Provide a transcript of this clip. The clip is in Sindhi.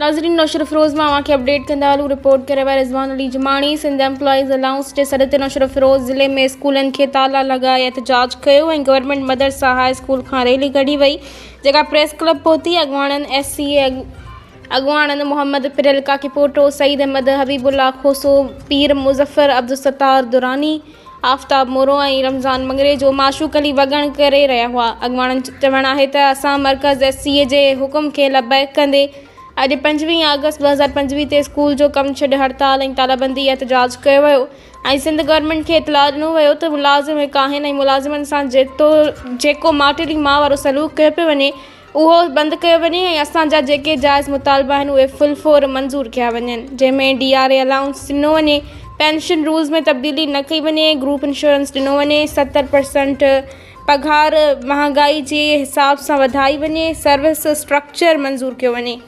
ناظرين نوشهروفيروز مان اوهان کي اپڊيٽ ڪندا هلون رپورٽ ڪري ويا رضوان علي جماڻي سنڌ ايمپلائيز الائونس جي سڏ تي نوشهروفيروز ضلعي ۾ اسڪولن کي تالا لڳائي احتجاج ڪيو ۽ گورنمينٽ مدرسه هاء اسڪول کان ريلي ڪڍي وئي جيڪا پريس ڪلب پهتي اڳواڻن ايس سي اي اڳواڻن محمد پريل ڪاڪيپوٽو سعيد احمد حبيب الله کوسو پير مظفر عبدالستار دراني آفتاب مورو ۽ رمضان مڱريجو معشوق علي وڳڻ ڪري رهيا هئا. اڳواڻن جو چوڻ آهي ته اسان مرڪز ايس سي اي جي حڪم کي لبيڪ ڪندي اڄ 25 آگسٽ 2025 تي اسڪول جو ڪم ڇڏ هڙتال ۽ تالابندي احتجاج ڪيو ويو ۽ سنڌ گورنمينٽ کي اطلاع ڏنو ويو ته ملازم هڪ آهن ۽ ملازمن سان جيڪو ماٽيلي ماء وارو سلوڪ ڪيو پيو وڃي اهو بند ڪيو وڃي ۽ اسان جا جيڪي جائز مطالبا آهن اهي فل فور منظور ڪيا وڃن جنهن ۾ ڊي آر اي الائونس ڏنو وڃي، پينشن رولز ۾ تبديلي نه ڪئي وڃي، گروپ انشورنس ڏنو وڃي، 70% پگهار مهانگائي جي حساب سان وڌائي وڃي، سروس اسٽرڪچر منظور ڪيو وڃي.